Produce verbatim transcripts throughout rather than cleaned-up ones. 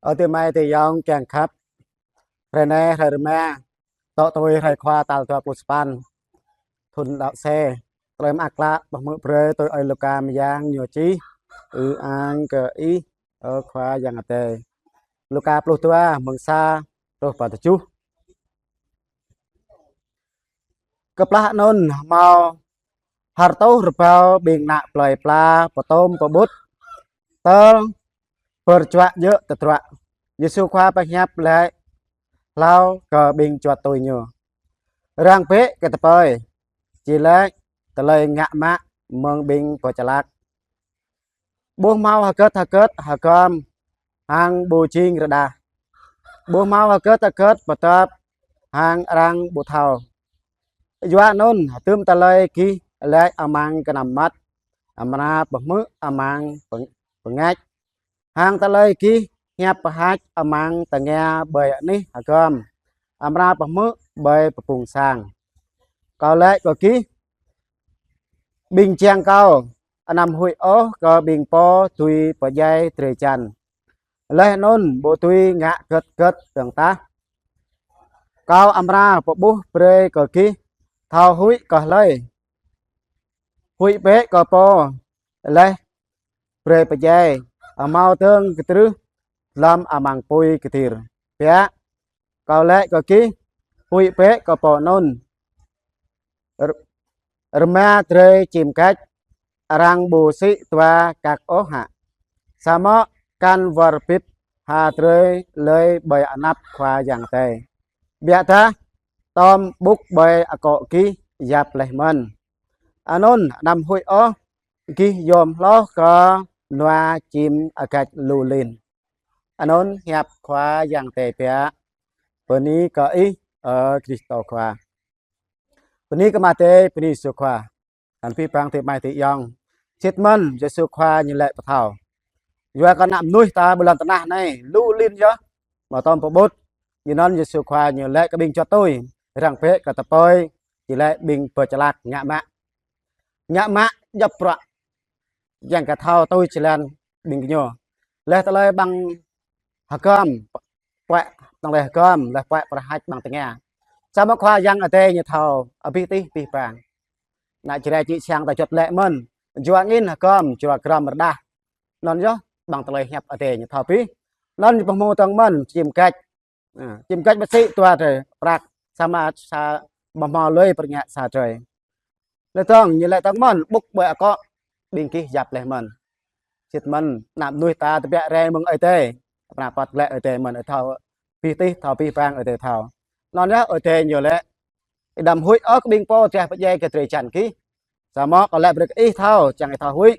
Ơ adơi amai adơi ayŏng kiăng khăp. Hrơi anai hrơi rơma, tŏ tui hrơi Khua tal dua pluh sapăn thŭn đăo C. Tơlơi mơak klă pơhmư̆ brơi tui ơi Luka mơyang ñu čih. Ư-ang kơ Ih, ơ Khua Yang Adai. Luka pluh dua, mơ̆ng sa truh pơ tơjuh. Kơplah anŭn hmâo ha rơtuh rơbâo ƀing ană plơi pla pơtŏm pơƀut tơl pơrčuă djơ̆ tơdruă. Yêsu Khua pơhiăp laĭ hlâo kơ ƀing čuăt tui Ñu: Răng bĕ kơ tơpơi, či laĭ tơlơi ngă mă mơ̆ng ƀing pơčlak. Ƀu hmâo hơget hơget hơgŏm hăng ƀu jing rơđah. Ƀu hmâo hơget hơget pơdŏp hăng arăng ƀu thâo. Yua anŭn hơdôm tơlơi gih laĭ amăng kơnăm mơmŏt, amra pơhmư̆ amăng pơng-, pơngač. Hăng tơlơi gih hiăp pơhač amăng tơngia ƀơi anih hơgŏm, amra pơhmư̆ ƀơi pơpŭng sang. Kâo laĭ kơ gih, ƀing jiăng Kâo, anăm huĭ ôh kơ ƀing pô dưi pơdjai drơi jăn, laih anŭn ƀu dưi ngă hơget hơget dơ̆ng tah. Kâo amra pơƀuh brơi kơ gih thâo huĭ kơ hlơi. Huĭ bĕ kơ Pô laih brơi pơdjai, hmâo dơ̆ng kơtrưh lơ̆m amăng apui kơtir. Biă, Kâo laĭ kơ gih, huĭ bĕ kơ pô anŭn. Rơ-, rơma drơi čim kač, arăng ƀu sĭ dua kăk ôh hă? Samơ̆ kăn wơr bĭt ha drơi hlơi ƀơi anăp Khua Yang Adai. Biă dah, tŏm ƀŭk ƀơi akŏ gih yap laih mơ̆n. Anŭn anăm huĭ ôh, gih yôm hloh kơ nua čim agač lu lin. Anŭn hiăp Khua Yang Adai biă. Bơni kơ Ih, ơ Krist Khua. Bơni kơ Ama Adai, bơni Yêsu Khua. Kăn pih pang adơi amai adơi ayŏng. Sĭt mơ̆n Yêsu Khua ñu laĭ pơthâo. Yua kơ ană mơnuih ta ƀơi lŏn tơnah anai lu lin yơh, pơtŏm pơƀut. Yua anŭn Yêsu Khua ñu laĭ kơ ƀing čuăt tui: Răng bĕ kơ tơpơi, či laĭ ƀing pơčlak ngă mă. Ngă mă djŏp bruă, kiăng kơ thâo tui jơlan ƀing gơñu. Laih tơlơi ƀăng hơgŏm, puăi tơlơi hơgŏm, laih puăi pơrơhač ƀăng tơngia. Samơ̆ Khua Yang Adai ñu thâo abih tih pih pang. Ană Jrai čih siăng ta juăt laĭ mơ̆n: Jua angin hơgŏm, jua grŏm rơđah. Anŭn yơh ƀăng tơlơi hiăp Adai ñu thâo abih. Anŭn ñu pơhmu tơ̆ng mơ̆n čim kač. Ă, čim kač ƀu sĭ dua drơi prăk, samơ̆ sa ƀu hmâo lui pơrơngiă sa drơi. Laih dơ̆ng, ñu laĭ tơ̆ng mơ̆n, ƀŭk ƀơi akŏ ƀing gih yap laih mơ̆n. Sĭt mơ̆n, ană mơnuih ta tơbiă rai mơ̆ng Ơi Adai. Pơnă pơt laĭ Ơi Adai mơ̆n, Ơi thâo abih tih, thâo pih pang Ơi Adai thâo. Anŭn yơh Ơi Adai ñu laĭ: Anăm huĭ ôh kơ ƀing pô drah pơdjai kơ drơi jăn gih. Samơ̆ Kâo laĭ brơi kơ ih thâo, čang ih thâo huĭ.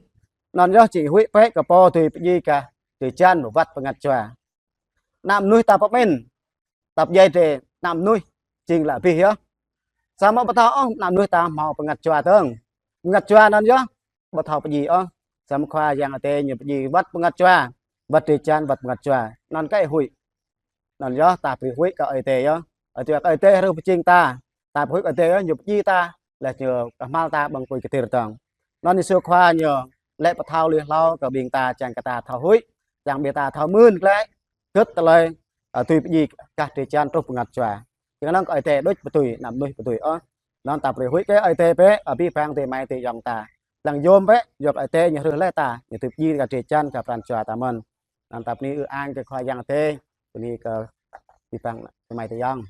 Anŭn yơh či huĭ bĕ kơ pô dưi pơdjai kơ drơi jăn wơ̆t pơngăt jua. Ană mơnuih ta pơmĭn, ta pơdjai drơi ană mơnuih jing lă abih yơh. Samơ̆ ƀu thâo ôh ană mơnuih ta hmâo pơngăt jua dơ̆ng. Pơngăt jua anŭn yơh ƀu thâo pơdjai ôh. Samơ̆ Khua Yang Adai ñu pơdjai wơ̆t pơngăt jua, wơ̆t drơi jăn, wơ̆t pơngăt jua. Anŭn kơ ih huĭ. Anŭn yơh ta brơi huĭ kơ Ơi Adai yơh. Ơi Adai, kơ Ơi Adai hrih pơjing ta. Ta brơi huĭ kơ Ơi Adai yơh, ñu pơdjai ta, laih ñu kơhma̱l ta ƀơi apui kơtir dơ̆ng. Anŭn Yêsu Khua ñu laĭ pơthâo lui hlâo kơ ƀing ta, čang kơ ta thâo huĭ, čang ƀing ta thâo mưn glaĭ, hơget tơlơi, ơ, dưi pơdjai kơ drơi jăn truh pơngăt jua. Čang anŭn kơ Ơi Adai đôč pơtui, ană mơnuih pơtui ôh. Anŭn ta brơi huĭ kơ Ơi Adai bĕ, abih bang adơi amai adơi ayŏng ta. Lăng yôm bĕ, yua kơ Ơi Adai ñu hrih laih ta, ñu dưi pơdjai kơ drơi jăn kơ pran jua ta mơ̆n. Anŭn ta bơni ư-ang kơ Khua Yang Adai, bơni kơ abih bang adơi amai adơi ayŏng.